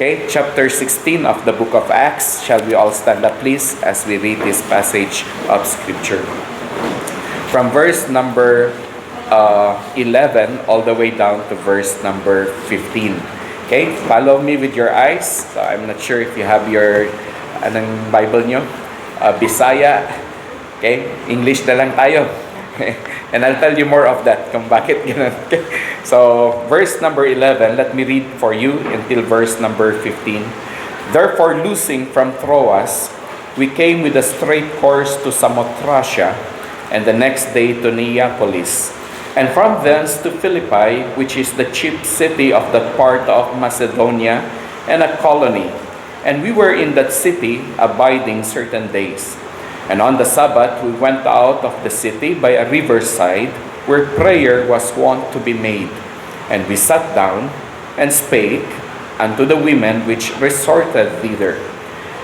Okay, chapter 16 of the book of Acts. Shall we all stand up, please, as we read this passage of Scripture? From verse number 11 all the way down to verse number 15. Okay, follow me with your eyes. So I'm not sure if you have your Bible nyo. Bisaya. Okay, English na lang tayo. And I'll tell you more of that kung bakit ganun. Okay? So, verse number 11, let me read for you until verse number 15. Therefore, loosing from Troas, we came with a straight course to Samothracia, and the next day to Neapolis, and from thence to Philippi, which is the chief city of that part of Macedonia, and a colony. And we were in that city, abiding certain days. And on the Sabbath, we went out of the city by a riverside, where prayer was wont to be made. And we sat down, and spake unto the women which resorted thither.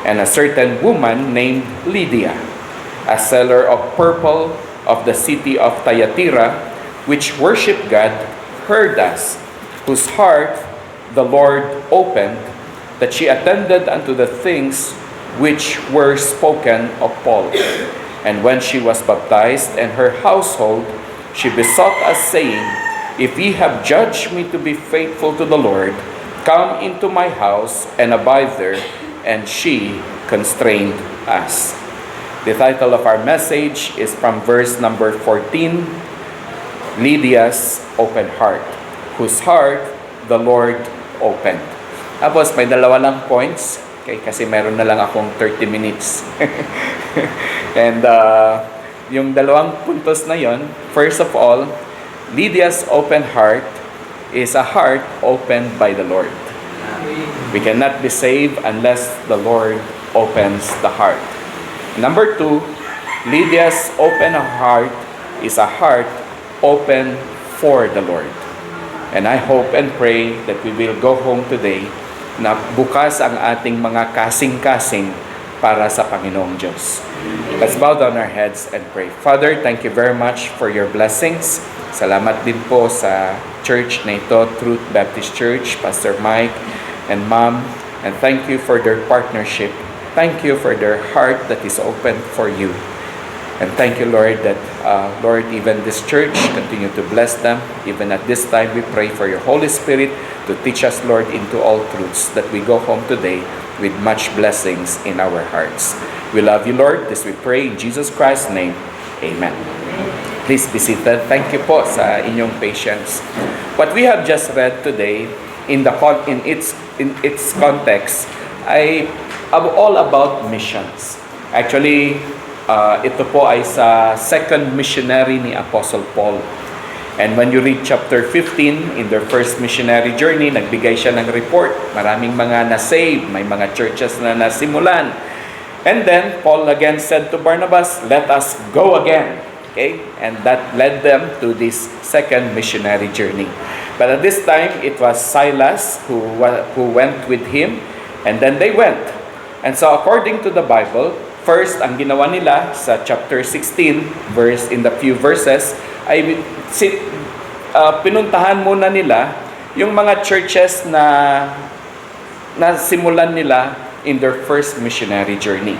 And a certain woman named Lydia, a seller of purple of the city of Thyatira, which worshipped God, heard us, whose heart the Lord opened, that she attended unto the things which were spoken of Paul. And when she was baptized, and her household, she besought us, saying, If ye have judged me to be faithful to the Lord, come into my house and abide there. And she constrained us. The title of our message is from verse number 14, Lydia's open heart, whose heart the Lord opened. Tapos may dalawa lang points, okay, kasi meron na lang akong 30 minutes. And yung dalawang puntos na yon, first of all, Lydia's open heart is a heart opened by the Lord. We cannot be saved unless the Lord opens the heart. Number two, Lydia's open heart is a heart open for the Lord. And I hope and pray that we will go home today na bukas ang ating mga kasing-kasing para sa Panginoong Diyos. Let's bow down our heads and pray. Father, thank you very much for your blessings. Salamat din po sa church na ito, Truth Baptist Church, Pastor Mike and Mom. And thank you for their partnership. Thank you for their heart that is open for you. And thank you, Lord, that, Lord, even this church, continue to bless them. Even at this time, we pray for your Holy Spirit to teach us, Lord, into all truths, that we go home today with much blessings in our hearts. We love you, Lord. This we pray in Jesus Christ's name. Amen. Please be seated. Thank you po sa inyong patience. What we have just read today, in its context, ay all about missions. Actually, ito po ay sa second missionary ni Apostle Paul. And when you read chapter 15, in their first missionary journey, nagbigay siya ng report. Maraming mga na-save, may mga churches na nasimulan. And then, Paul again said to Barnabas, let us go again. Okay? And that led them to this second missionary journey. But at this time, it was Silas who went with him, and then they went. And so according to the Bible, first, ang ginawa nila sa chapter 16, in the few verses, ay pinuntahan muna nila yung mga churches na simulan nila in their first missionary journey.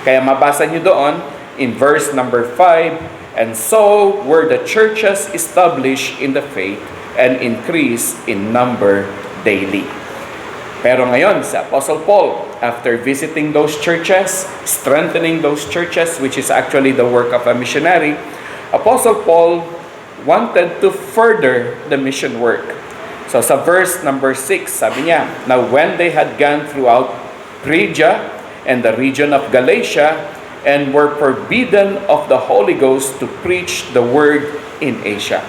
Kaya mabasa nyo doon in verse number 5, and so were the churches established in the faith and increased in number daily. Pero ngayon, si Apostle Paul, after visiting those churches, strengthening those churches, which is actually the work of a missionary, Apostle Paul wanted to further the mission work. So sa verse number 6, sabi niya, now when they had gone throughout Phrygia and the region of Galatia, and were forbidden of the Holy Ghost to preach the word in Asia.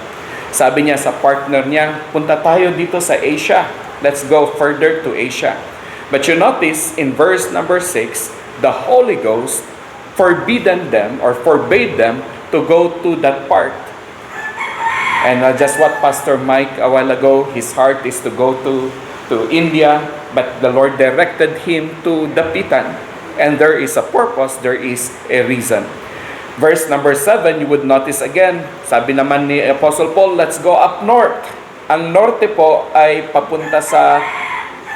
Sabi niya sa partner niya, punta tayo dito sa Asia. Let's go further to Asia. But you notice in verse number 6, the Holy Ghost forbade them to go to that part. And just what Pastor Mike a while ago, his heart is to go to India, but the Lord directed him to Dapitan. And there is a purpose, there is a reason. Verse number 7, you would notice again, sabi naman ni Apostle Paul, let's go up north. Ang norte po ay papunta sa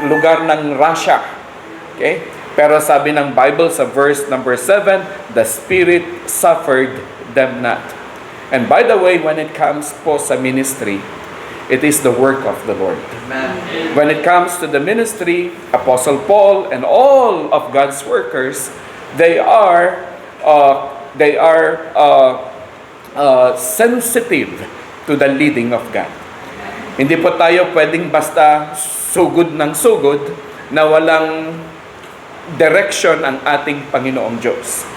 lugar ng Russia. Okay? Pero sabi ng Bible sa verse number 7, the Spirit suffered them not. And by the way, when it comes po sa ministry, it is the work of the Lord. Amen. When it comes to the ministry, Apostle Paul and all of God's workers, they are sensitive to the leading of God. Hindi po tayo pwedeng basta sugod ng sugod na walang direction ang ating Panginoong Diyos.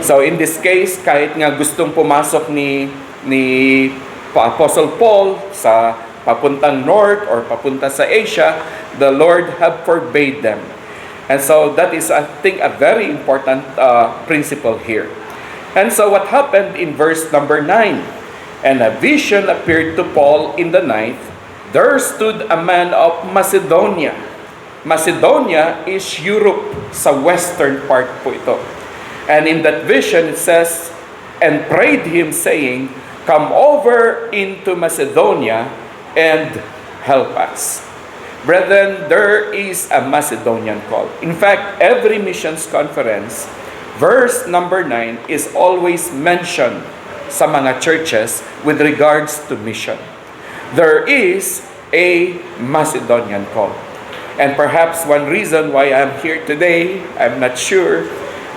So in this case, kahit nga gustong pumasok ni Apostle Paul sa papuntang north or papunta sa Asia, the Lord have forbade them. And so that is, I think, a very important principle here. And so what happened in verse number 9? And a vision appeared to Paul in the night. There stood a man of Macedonia. Macedonia is Europe, sa western part po ito. And in that vision it says, and prayed him saying, come over into Macedonia and help us. Brethren, there is a Macedonian call. In fact, every missions conference, verse number 9 is always mentioned sa mga churches with regards to mission. There is a Macedonian call. And perhaps one reason why I'm here today, I'm not sure,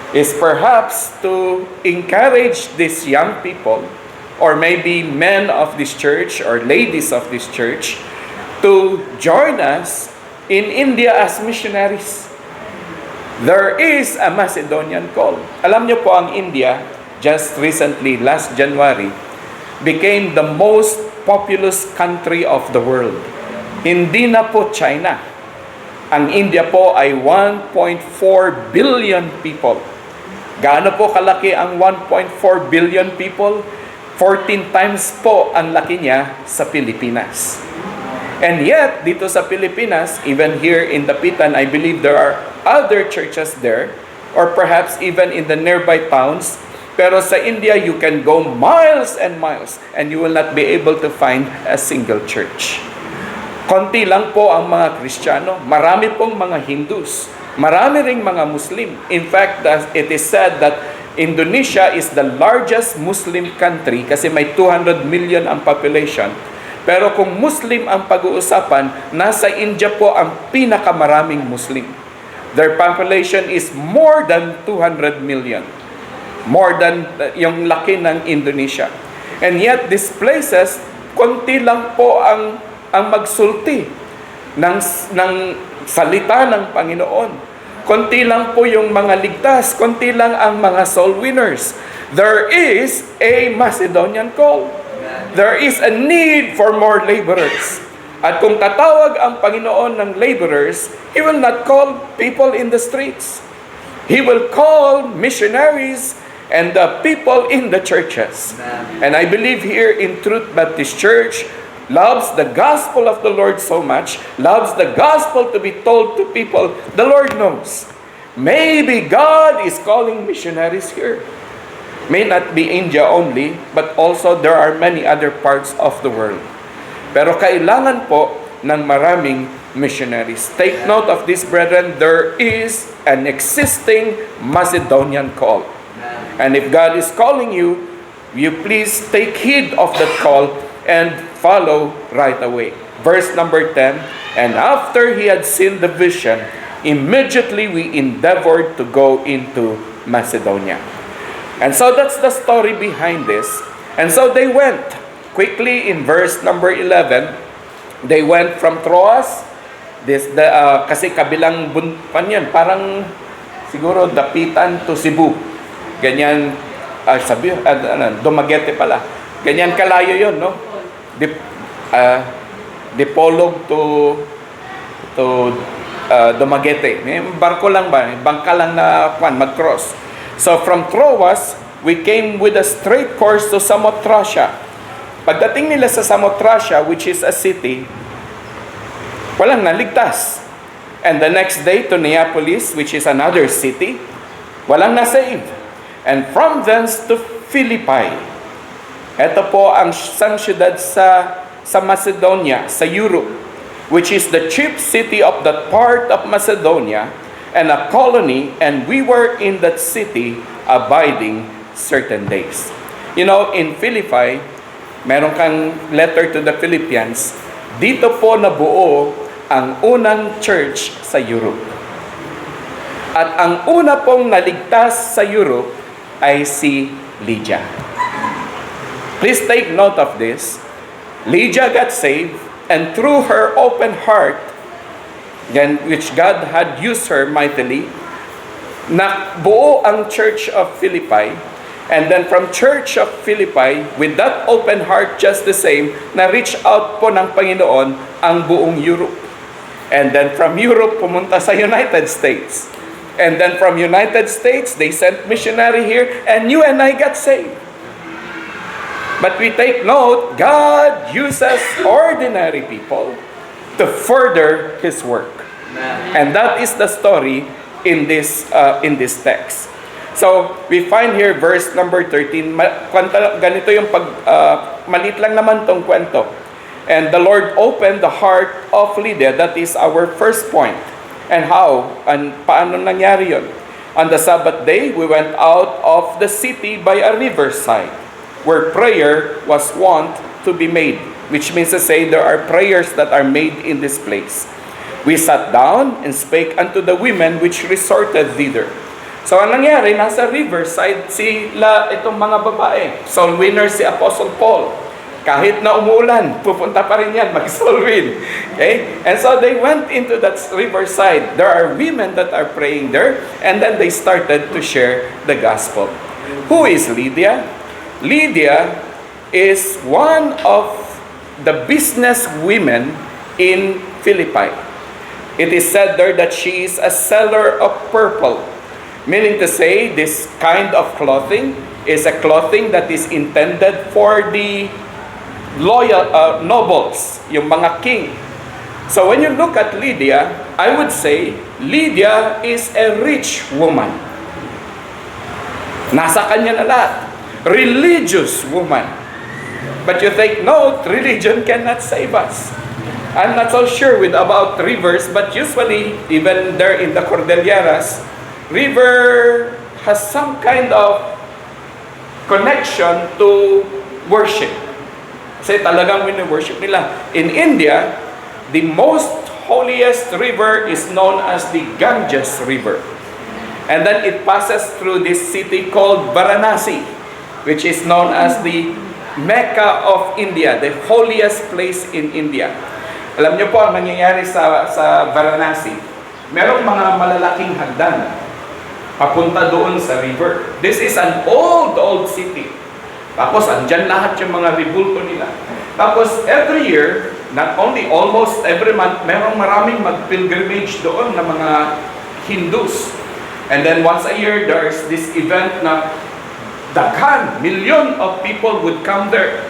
is perhaps to encourage these young people, or maybe men of this church or ladies of this church, to join us in India as missionaries. There is a Macedonian call. Alam niyo po, ang India, just recently, last January, became the most populous country of the world. Hindi na po China. Ang India po ay 1.4 billion people. Gaano po kalaki ang 1.4 billion people? 14 times po ang laki niya sa Pilipinas. And yet, dito sa Pilipinas, even here in Dapitan, I believe there are other churches there, or perhaps even in the nearby towns. Pero sa India, you can go miles and miles, and you will not be able to find a single church. Konti lang po ang mga Kristiyano. Marami pong mga Hindus. Marami ring mga Muslim. In fact, it is said that Indonesia is the largest Muslim country kasi may 200 million ang population. Pero kung Muslim ang pag-uusapan, nasa India po ang pinakamaraming Muslim. Their population is more than 200 million. More than yung laki ng Indonesia. And yet, these places, konti lang po ang magsulti ng salita ng Panginoon. Konti lang po yung mga ligtas. Konti lang ang mga soul winners. There is a Macedonian call. There is a need for more laborers. At kung tatawag ang Panginoon ng laborers, He will not call people in the streets. He will call missionaries and the people in the churches. And I believe here in Truth Baptist Church, loves the gospel of the Lord so much, loves the gospel to be told to people, the Lord knows. Maybe God is calling missionaries here. May not be India only, but also there are many other parts of the world. Pero kailangan po ng maraming missionaries. Take note of this, brethren, there is an existing Macedonian call. And if God is calling you, you please take heed of that call and follow right away. Verse number 10, and after he had seen the vision, immediately we endeavored to go into Macedonia. And so that's the story behind this. And so they went. Quickly in verse number 11, they went from Troas, kasi kabilang bunpan yan, parang siguro Dapitan to Cebu. Ganyan, Dumaguete pala. Ganyan kalayo yun, no? Dipolog to Dumaguete. May barko lang ba? Bangka lang na mag-cross. So from Troas, we came with a straight course to Samothracia. Pagdating nila sa Samothracia, which is a city, walang naligtas. And the next day to Neapolis, which is another city, walang nasave. And from thence to Philippi. Ito po ang isang syudad sa Macedonia, sa Europe. which is the chief city of that part of Macedonia, and a colony, and we were in that city abiding certain days. You know, in Philippi, meron kang letter to the Philippians, dito po nabuo ang unang church sa Europe. At ang una pong naligtas sa Europe ay si Lydia. Please take note of this. Lydia got saved, and through her open heart, which God had used her mightily, nabuo ang Church of Philippi. And then from Church of Philippi, with that open heart just the same, na-reach out po ng Panginoon ang buong Europe. And then from Europe, pumunta sa United States. And then from United States, they sent missionary here, and you and I got saved. But we take note, God uses ordinary people to further His work. And that is the story in this text. So, we find here verse number 13. Ganito yung maliit lang naman tong kwento. And the Lord opened the heart of Lydia. That is our first point. And how? And paano nangyari yun? On the Sabbath day, we went out of the city by a riverside, where prayer was wont to be made. Which means to say, there are prayers that are made in this place. We sat down and spake unto the women which resorted thither. So, ang nangyari, nasa riverside itong mga babae. Soul winner si Apostle Paul. Kahit na umuulan, pupunta pa rin yan, mag-soul win. Okay? And so, they went into that riverside. There are women that are praying there, and then they started to share the gospel. Who is Lydia? Lydia is one of the business women in Philippi. It is said there that she is a seller of purple. Meaning to say, this kind of clothing is a clothing that is intended for the loyal nobles, yung mga king. So when you look at Lydia, I would say, Lydia is a rich woman. Nasa kanya na lahat. Religious woman. But you take note, religion cannot save us. I'm not so sure about rivers, but usually, even there in the Cordilleras, river has some kind of connection to worship. Kasi talagang wini-worship nila. In India, the most holiest river is known as the Ganges River. And then it passes through this city called Varanasi, which is known as the Mecca of India, the holiest place in India. Alam niyo po, ang nangyayari sa Varanasi, merong mga malalaking hagdan papunta doon sa river. This is an old city. Tapos, andyan lahat yung mga ribulto nila. Tapos, every year, not only, almost every month, merong maraming mag-pilgrimage doon na mga Hindus. And then, once a year, there's this event na daghan, million of people would come there.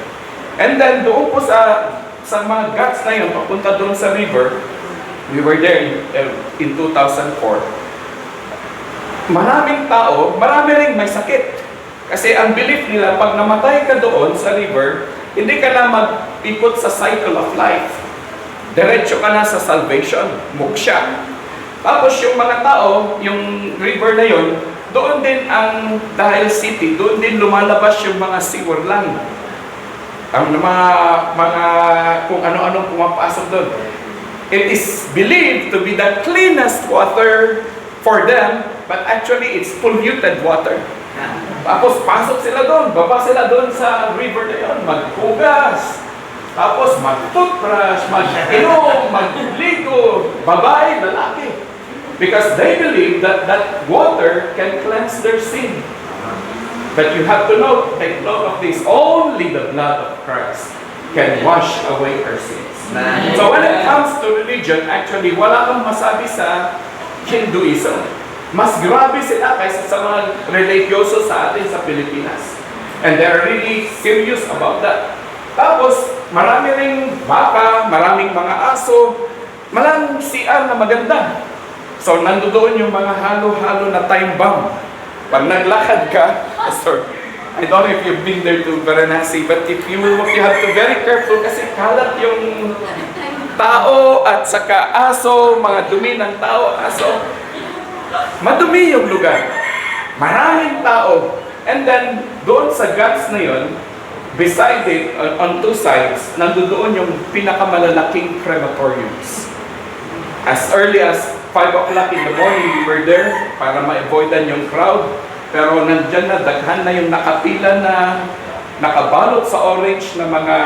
And then, doon po sa mga ghats na yun, papunta doon sa river, we were there in 2004. Maraming tao, marami rin may sakit. Kasi ang belief nila, pag namatay ka doon sa river, hindi ka na mag-ikot sa cycle of life. Diretso ka na sa salvation, moksha. Tapos yung mga tao, yung river na yun, doon din ang, dahil city, doon din lumalabas yung mga sewer line. Ang mga kung ano-anong pumapasok doon. It is believed to be the cleanest water for them, but actually it's polluted water. Tapos pasok sila doon, baba sila doon sa river na yun, maghugas, tapos mag-toothbrush, mag-inom, magligo, babae, lalaki. Because they believe that that water can cleanse their sin. But you have to know, take note of this, only the blood of Christ can wash away our sins. So when it comes to religion, actually, wala kang masabi sa Hinduism. Mas grabe sila kaysa sa mga religyoso sa atin sa Pilipinas. And they're really serious about that. Tapos, marami ring baka, maraming mga aso, maraming CR na maganda. So, nandoon yung mga halo-halo na time bomb. Pag naglakad ka, sorry, I don't know if you've been there to Varanasi, but if you have to be very careful kasi kalat yung tao at saka aso, mga dumi ng tao, aso. Madumi yung lugar. Maraming tao. And then, doon sa guts na yon, beside it, on two sides, nandoon yung pinakamalalaking crematoriums. As early as 5 o'clock in the morning, we were there para ma-avoidan yung crowd. Pero nandyan na, daghan na yung nakapila na nakabalot sa orange na mga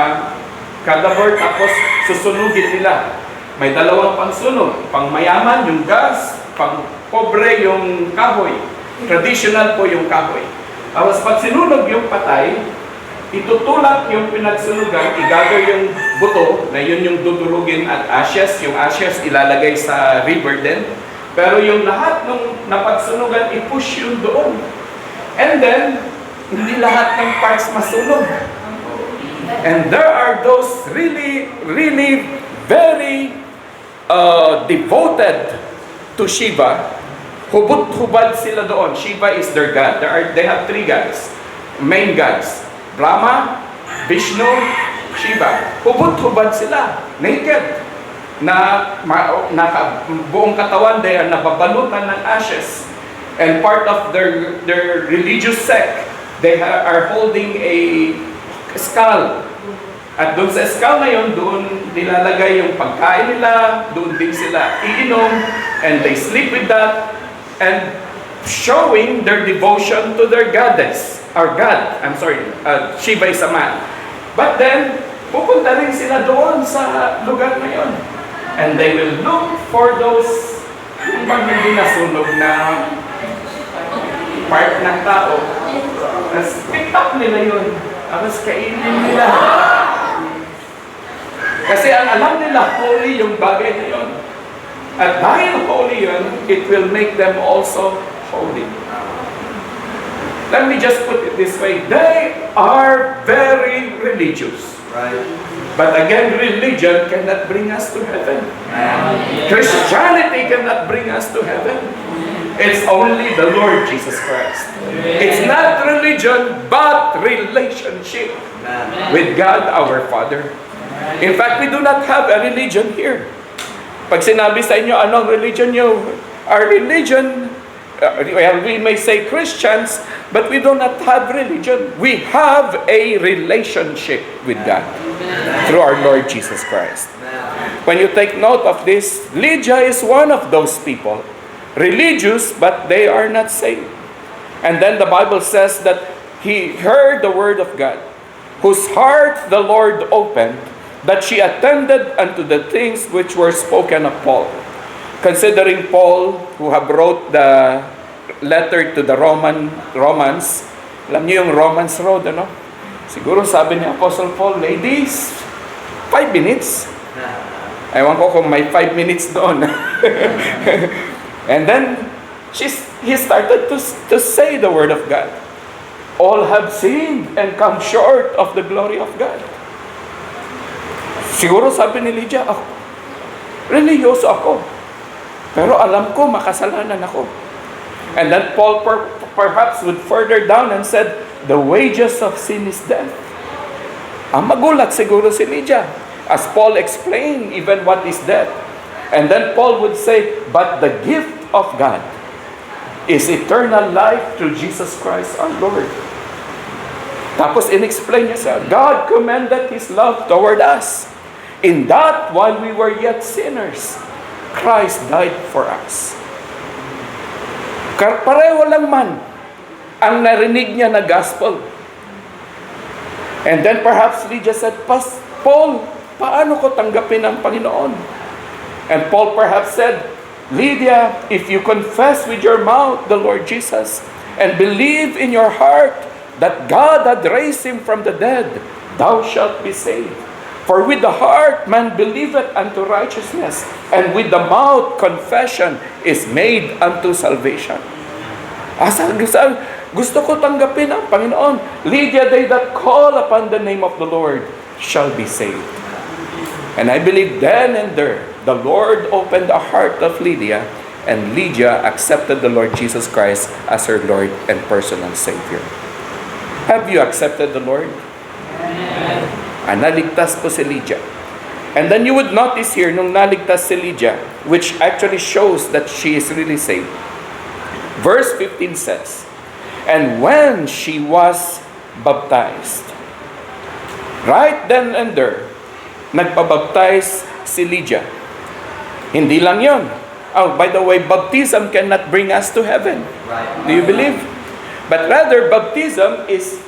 cadaver, tapos susunugin nila. May dalawang pangsunog. Pang mayaman, yung gas. Pang pobre, yung kahoy. Traditional po yung kahoy. Tapos pag sinunog yung patay, itutulak yung pinagsunugan, igather yung buto, na yun yung dudurugin at ashes. Yung ashes ilalagay sa river din. Pero yung lahat ng napagsunugan, i-push yun doon. And then, hindi lahat ng parts masunog. And there are those really, really very devoted to Shiva. Hubot-hubad sila doon. Shiva is their god. They have 3 gods. Main gods. Brahma, Vishnu, Shiva. Hubot-hubad sila. Naked. Buong katawan, they are nababalutan ng ashes. And part of their religious sect, they are holding a skull. At doon sa skull na yun, doon nilalagay yung pagkain nila, doon din sila iinom, and they sleep with that, and showing their devotion to their goddess, or God, Shiva is a man. But then, pupunta rin sila doon sa lugar na yun. And they will look for those yung pag hindi nasunog na part ng tao. Tapos pick up nila yun. Tapos kainin nila. Kasi ang alam nila, holy yung bagay na yun. At dahil holy yun, it will make them also holy. Let me just put it this way. They are very religious. Right. But again, religion cannot bring us to heaven. Christianity cannot bring us to heaven. It's only the Lord Jesus Christ. It's not religion, but relationship with God our Father. In fact, we do not have a religion here. Pag sinabi sa inyo, anong religion nyo? Our religion, we may say Christians, but we do not have religion. We have a relationship with God through our Lord Jesus Christ. When you take note of this, Lydia is one of those people. Religious, but they are not saved. And then the Bible says that he heard the word of God, whose heart the Lord opened, that she attended unto the things which were spoken of Paul. Considering Paul, who have wrote the letter to the Romans, alam niyo yung Romans road, ano? Siguro sabi ni Apostle Paul, ladies, 5 minutes. Ewan ko kung may 5 minutes doon. And then, he started to say the word of God. All have sinned and come short of the glory of God. Siguro sabi ni Lydia, religyoso ako. Pero alam ko, makasalanan ako. And then Paul perhaps would further down and said, the wages of sin is death. Magulat siguro si Lydia, as Paul explained even what is death. And then Paul would say, but the gift of God is eternal life through Jesus Christ our Lord. Tapos in-explain niya sa, God commended His love toward us, in that while we were yet sinners, Christ died for us. Pareho lang man ang narinig niya na gospel. And then perhaps Lydia said, Paul, paano ko tanggapin ang Panginoon? And Paul perhaps said, Lydia, if you confess with your mouth the Lord Jesus and believe in your heart that God had raised Him from the dead, thou shalt be saved. For with the heart man believeth unto righteousness, and with the mouth confession is made unto salvation. Gusto ko tanggapin ang Panginoon. Lydia, they that call upon the name of the Lord shall be saved. And I believe then and there, the Lord opened the heart of Lydia, and Lydia accepted the Lord Jesus Christ as her Lord and personal Savior. Have you accepted the Lord? Amen. Naligtas po si Lydia. And then you would notice here, nung naligtas si Lydia, which actually shows that she is really saved. Verse 15 says, "And when she was baptized," right then and there, nagpabaptize si Lydia. Hindi lang yon. Oh, by the way, baptism cannot bring us to heaven. Do you believe? But rather, baptism is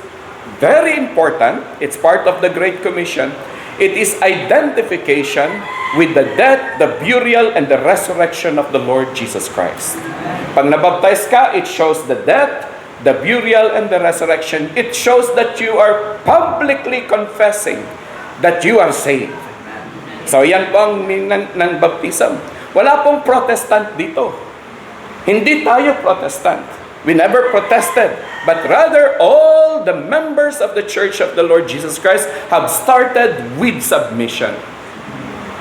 very important. It's part of the Great Commission. It is identification with the death, the burial, and the resurrection of the Lord Jesus Christ. Pag nabaptize ka, it shows the death, the burial, and the resurrection. It shows that you are publicly confessing that you are saved. So yan po ang ng baptism. Wala pong Protestant dito. Hindi tayo Protestant. We never protested, but rather all the members of the Church of the Lord Jesus Christ have started with submission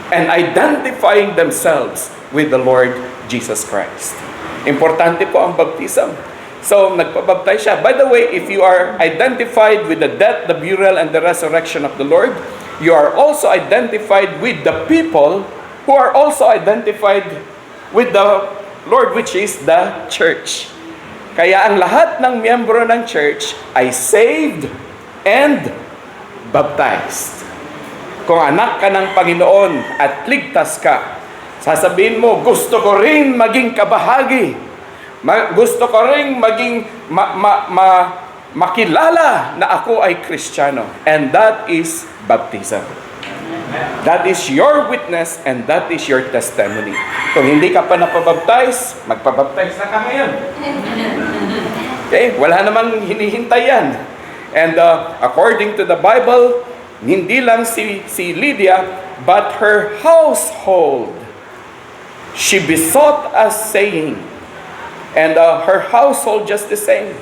and identifying themselves with the Lord Jesus Christ. Importante po ang baptism. So, nagpabaptize siya. By the way, if you are identified with the death, the burial, and the resurrection of the Lord, you are also identified with the people who are also identified with the Lord, which is the church. Kaya ang lahat ng miyembro ng church ay saved and baptized. Kung anak ka ng Panginoon at ligtas ka, sasabihin mo, gusto ko rin maging kabahagi. Gusto ko rin maging makilala na ako ay Kristiyano. And that is baptism. That is your witness and that is your testimony. Kung hindi ka pa napabaptize, magpabaptize na ka ngayon. Okay? Wala namang hinihintay yan. And according to the Bible, hindi lang si Lydia, but her household, she besought us saying, and her household just the same.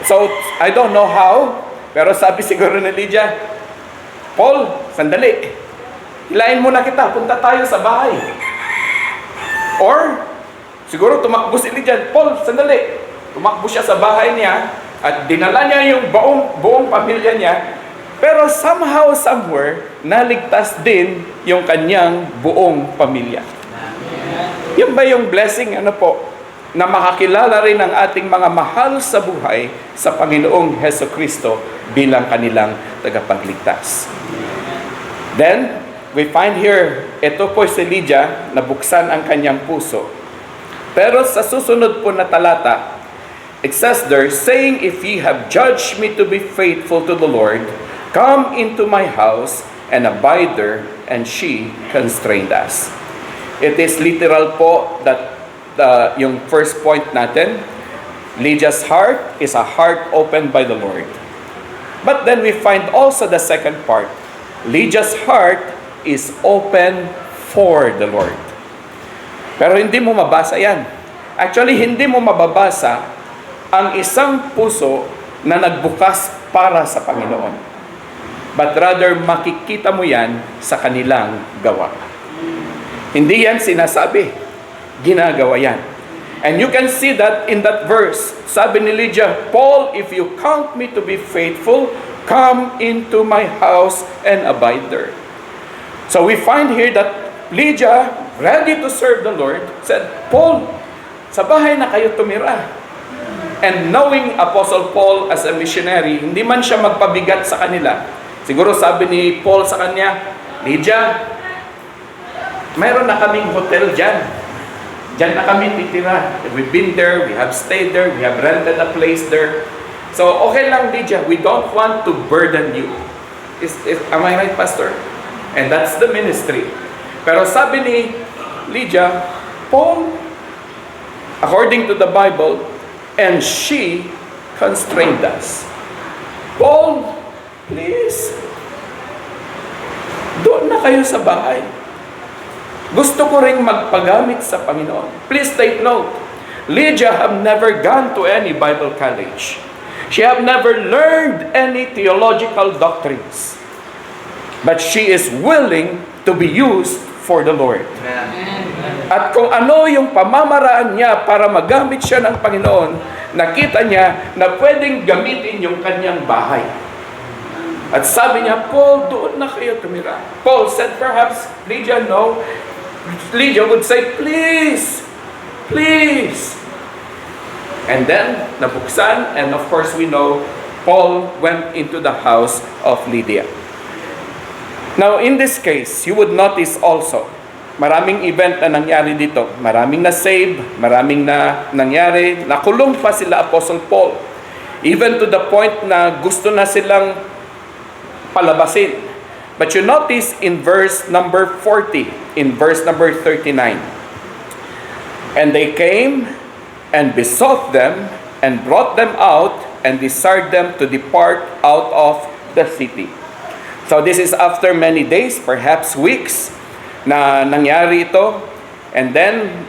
So, I don't know how, pero sabi siguro ni Lydia, Paul, sandali. Hilain muna kita, punta tayo sa bahay. Or, siguro tumakbo si Lydia, Paul, sandali. Tumakbo siya sa bahay niya, at dinala niya yung buong pamilya niya, pero somehow, somewhere, naligtas din yung kanyang buong pamilya. Yun ba yung blessing, na makakilala rin ang ating mga mahal sa buhay sa Panginoong Hesukristo bilang kanilang tagapagligtas. Then, we find here, ito po si Lydia, nabuksan ang kanyang puso. Pero sa susunod po na talata, it says there, saying, "If ye have judged me to be faithful to the Lord, come into my house and abide there," and she constrained us. It is literal po that yung first point natin, Lydia's heart is a heart opened by the Lord. But then we find also the second part. Lydia's heart is open for the Lord. Pero hindi mo mabasa yan. Actually, hindi mo mababasa ang isang puso na nagbukas para sa Panginoon. But rather, makikita mo yan sa kanilang gawa. Hindi yan sinasabi. Ginagawa yan. And you can see that in that verse. Sabi ni Lydia, Paul, if you count me to be faithful, come into my house and abide there. So we find here that Lydia, ready to serve the Lord, said, Paul, sa bahay na kayo tumira. And knowing Apostle Paul as a missionary, hindi man siya magpabigat sa kanila. Siguro sabi ni Paul sa kanya, Lydia, mayroon na kaming hotel dyan. Diyan na kami titira. We've been there, we have stayed there, we have rented a place there. So okay lang, Lydia, we don't want to burden you. Am I right, Pastor? And that's the ministry. Pero sabi ni Lydia, Paul, according to the Bible, and she constrained us. Paul, please, doon na kayo sa bahay. Gusto ko ring magpagamit sa Panginoon. Please take note, Lydia have never gone to any Bible college. She have never learned any theological doctrines. But she is willing to be used for the Lord. Amen. At kung ano yung pamamaraan niya para magamit siya ng Panginoon, nakita niya na pwedeng gamitin yung kanyang bahay. At sabi niya, Paul, doon na kayo tumira. Paul said, perhaps Lydia, no. Lydia would say, please, please. And then, nabuksan, and of course we know, Paul went into the house of Lydia. Now, in this case, you would notice also, maraming event na nangyari dito. Maraming na-save, maraming na nangyari. Nakulong pa sila Apostle Paul. Even to the point na gusto na silang palabasin. But you notice in verse number 40, in verse number 39, and they came and besought them and brought them out and desired them to depart out of the city. So this is after many days, perhaps weeks, na nangyari ito. And then,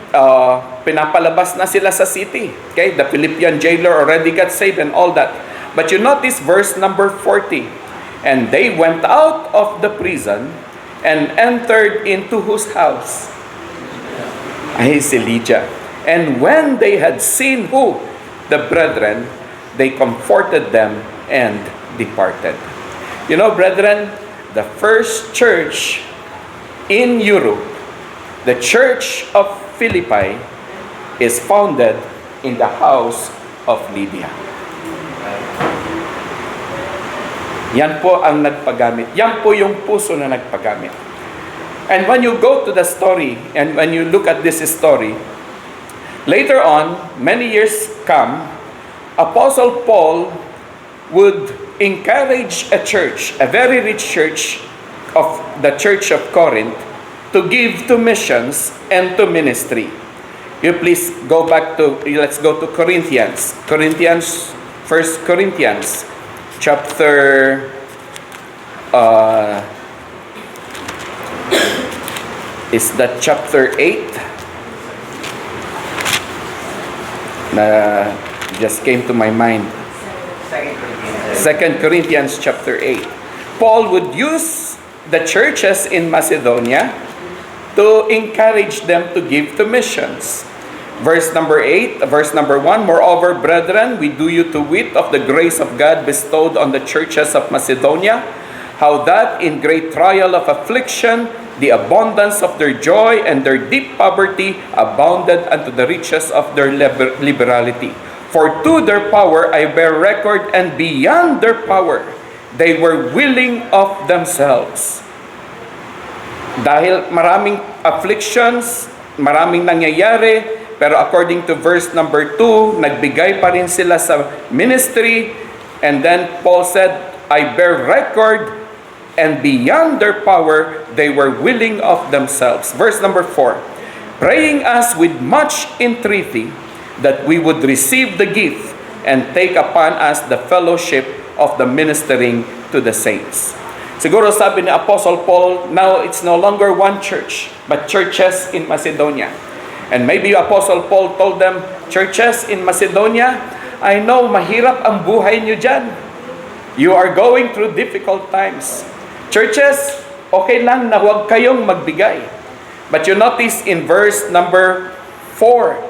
pinapalabas na sila sa city. Okay, the Philippian jailer already got saved and all that. But you notice verse number 40. And they went out of the prison and entered into whose house? Ay, si Lydia. And when they had seen who? The brethren, they comforted them and departed. You know, brethren, the first church in Europe, the church of Philippi, is founded in the house of Lydia. Yan po ang nagpagamit. Yan po yung puso na nagpagamit. And when you go to the story, and when you look at this story, later on, many years come, Apostle Paul would encourage a church, a very rich church of the Church of Corinth, to give to missions and to ministry. You please go back to, let's go to Corinthians. Corinthians, 1 Corinthians, chapter, is that chapter 8? Na just came to my mind. 2 Corinthians chapter 8. Paul would use the churches in Macedonia to encourage them to give to missions. Verse number 8, verse number 1, moreover, brethren, we do you to wit of the grace of God bestowed on the churches of Macedonia, how that in great trial of affliction, the abundance of their joy and their deep poverty abounded unto the riches of their liberality. For to their power I bear record, and beyond their power, they were willing of themselves. Dahil maraming afflictions, maraming nangyayari, pero according to verse number 2, nagbigay pa rin sila sa ministry. And then Paul said, I bear record, and beyond their power, they were willing of themselves. Verse number 4, praying us with much entreaty that we would receive the gift and take upon us the fellowship of the ministering to the saints. Siguro sabi ni Apostle Paul, now it's no longer one church, but churches in Macedonia. And maybe Apostle Paul told them, churches in Macedonia, I know mahirap ang buhay nyo dyan. You are going through difficult times. Churches, okay lang na huwag kayong magbigay. But you notice in verse number 4,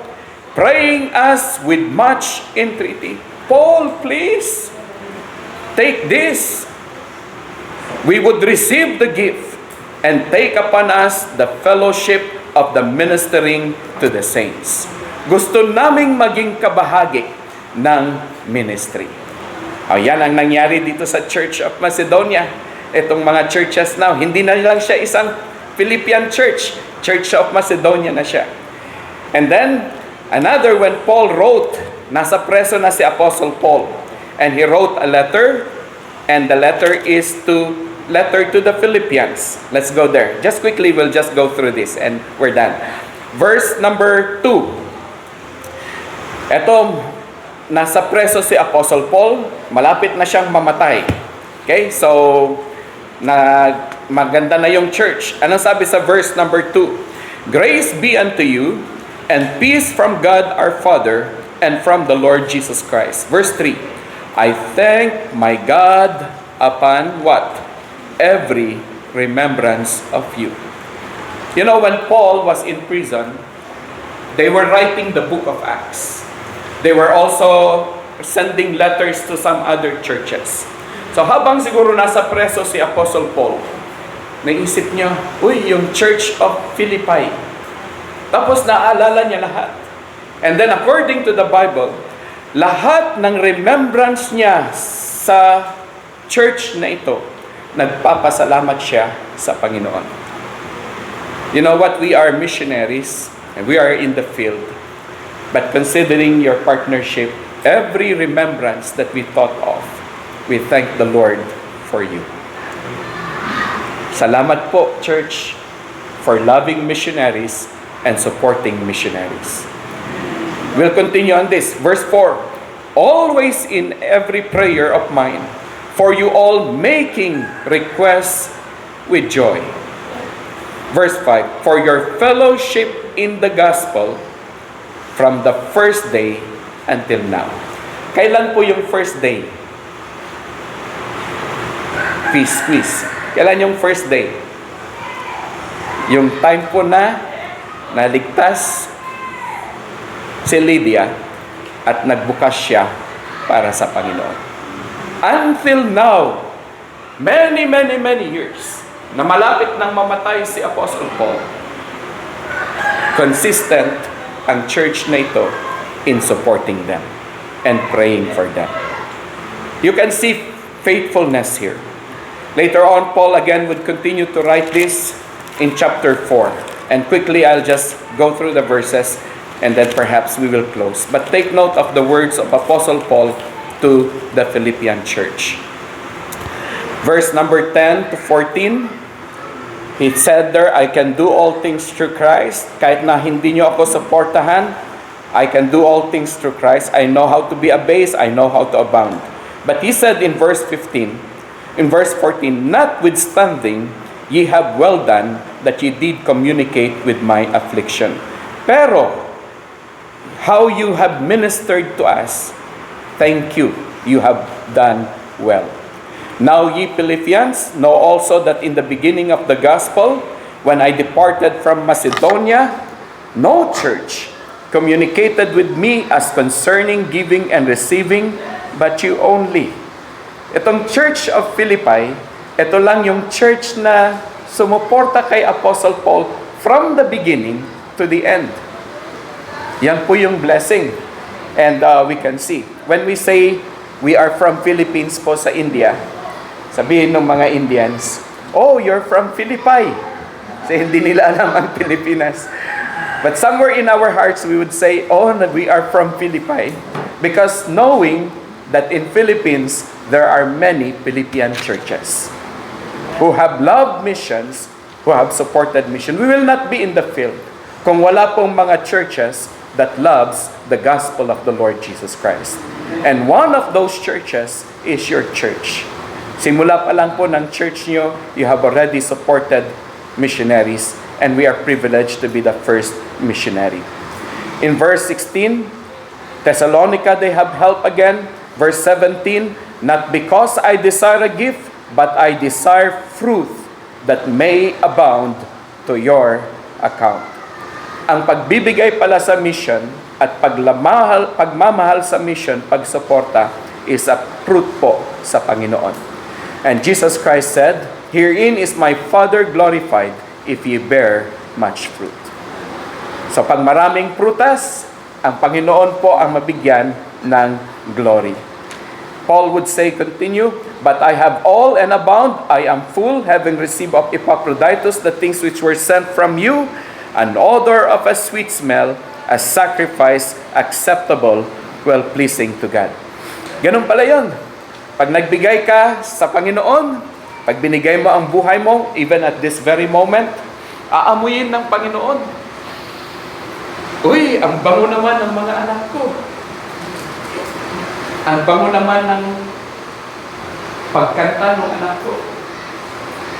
praying us with much entreaty. Paul, please, take this. We would receive the gift and take upon us the fellowship of the ministering to the saints. Gusto naming maging kabahagi ng ministry. Yan ang nangyari dito sa Church of Macedonia. Itong mga churches now, hindi na lang siya isang Philippian church. Church of Macedonia na siya. And then, another, when Paul wrote, nasa preso na si Apostle Paul. And he wrote a letter, and the letter is letter to the Philippians. Let's go there. Just quickly, we'll just go through this and we're done. Verse number 2. Ito, nasa preso si Apostle Paul, malapit na siyang mamatay. Okay, so, maganda na yung church. Anong sabi sa verse number 2? Grace be unto you, and peace from God our Father, and from the Lord Jesus Christ. Verse 3. I thank my God upon what? Every remembrance of you. You know, when Paul was in prison, they were writing the book of Acts. They were also sending letters to some other churches. So habang siguro nasa preso si Apostle Paul, naisip niya, uy, yung Church of Philippi. Tapos naalala niya lahat. And then according to the Bible, lahat ng remembrance niya sa church na ito, nagpapasalamat siya sa Panginoon. You know what? We are missionaries and we are in the field. But considering your partnership, every remembrance that we thought of, we thank the Lord for you. Salamat po, church, for loving missionaries and supporting missionaries. We'll continue on this. Verse 4, always in every prayer of mine, for you all making requests with joy. Verse 5, for your fellowship in the gospel from the first day until now. Kailan po yung first day? Quiz. Kailan yung first day? Yung time po na naligtas si Lydia at nagbukas siya para sa Panginoon. Until now, many years, na malapit nang mamatay si Apostle Paul, consistent ang church na ito in supporting them and praying for them. You can see faithfulness here. Later on, Paul again would continue to write this in chapter 4. And quickly, I'll just go through the verses and then perhaps we will close. But take note of the words of Apostle Paul to the Philippian church. Verse number 10 to 14, he said there, I can do all things through Christ. Kahit na hindi nyo ako supportahan, I can do all things through Christ. I know how to be abased. I know how to abound. But he said in verse 14, in verse 14, notwithstanding, ye have well done that ye did communicate with my affliction. Pero, how you have ministered to us, thank you. You have done well. Now ye Philippians know also that in the beginning of the gospel, when I departed from Macedonia, no church communicated with me as concerning giving and receiving, but you only. Itong church of Philippi, ito lang yung church na sumuporta kay Apostle Paul from the beginning to the end. Yan po yung blessing. And we can see. When we say we are from Philippines po sa India, sabihin ng mga Indians, oh, you're from Philippi. Kasi hindi nila alam ang Pilipinas. But somewhere in our hearts, we would say, oh, we are from Philippi. Because knowing that in Philippines, there are many Philippian churches who have loved missions, who have supported mission. We will not be in the field kung wala pong mga churches that loves the gospel of the Lord Jesus Christ. And one of those churches is your church. Simula pa lang po ng church nyo, you have already supported missionaries, and we are privileged to be the first missionary. In verse 16, Thessalonica, they have help again. Verse 17, not because I desire a gift, but I desire fruit that may abound to your account. Ang pagbibigay pala sa mission at pagmamahal sa mission, pagsuporta, is a fruit po sa Panginoon. And Jesus Christ said, herein is my Father glorified, if ye bear much fruit. So pag maraming prutas, ang Panginoon po ang mabigyan ng glory. Paul would say, continue, but I have all and abound, I am full, having received of Epaphroditus the things which were sent from you, an odor of a sweet smell, a sacrifice acceptable, well-pleasing to God. Ganun pala yun. Pag nagbigay ka sa Panginoon, pag binigay mo ang buhay mo, even at this very moment, aamuyin ng Panginoon. Uy, ang bango naman ng mga anak ko. Ang bango naman ng pagkanta ng anak ko.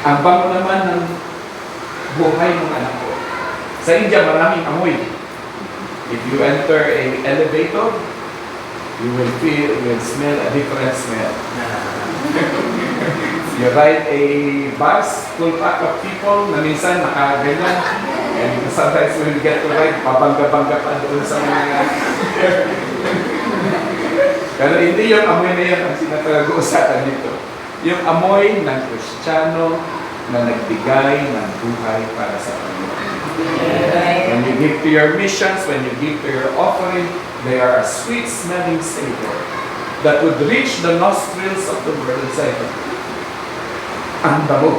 Ang bango naman ng buhay ng anak ko. Sa India, maraming amoy. If you enter a elevator, you will smell a different smell. You ride a bus, full pack of people, na minsan nakaganyan, and sometimes we will get to ride, pabangga-bangga pa doon sa mga... Pero hindi yung amoy na yan ang sinatag-uusapan dito. Yung amoy ng Kristiyano na nagbigay ng buhay para sa Panginoon. When you give to your missions, when you give to your offering, they are a sweet-smelling savor that would reach the nostrils of the world and say, ang damo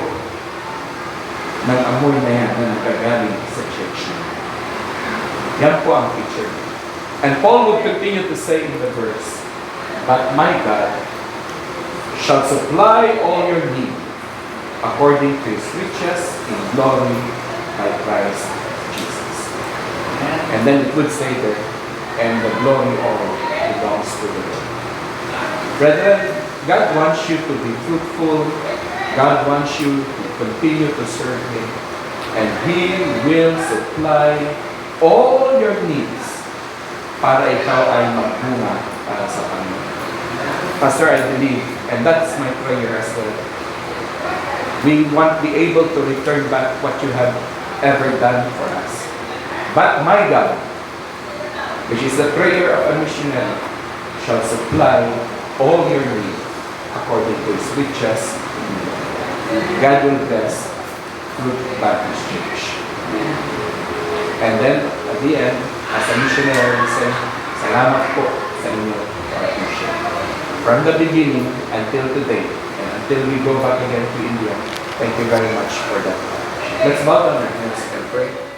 ng amoy na yan na nagagaling sa church. Yan po ang picture. And Paul would continue to say in the verse, but my God shall supply all your need according to His riches in glory by Christ Jesus. And then it would say there, and the glory all belongs to the Lord. Brethren, God wants you to be fruitful. God wants you to continue to serve Him. And He will supply all your needs para ikaw ay magbunga para sa Panginoon. Pastor, I believe, and that's my prayer as well. We want to be able to return back what you have ever done for us. But my God, which is the prayer of a missionary, shall supply all your needs according to His riches. God will bless Fruit Baptist Church. And then, at the end, as a missionary, we say, salamat po sa inyong partnership. From the beginning until today, and until we go back again to India, thank you very much for that. Let's bow down our heads and pray.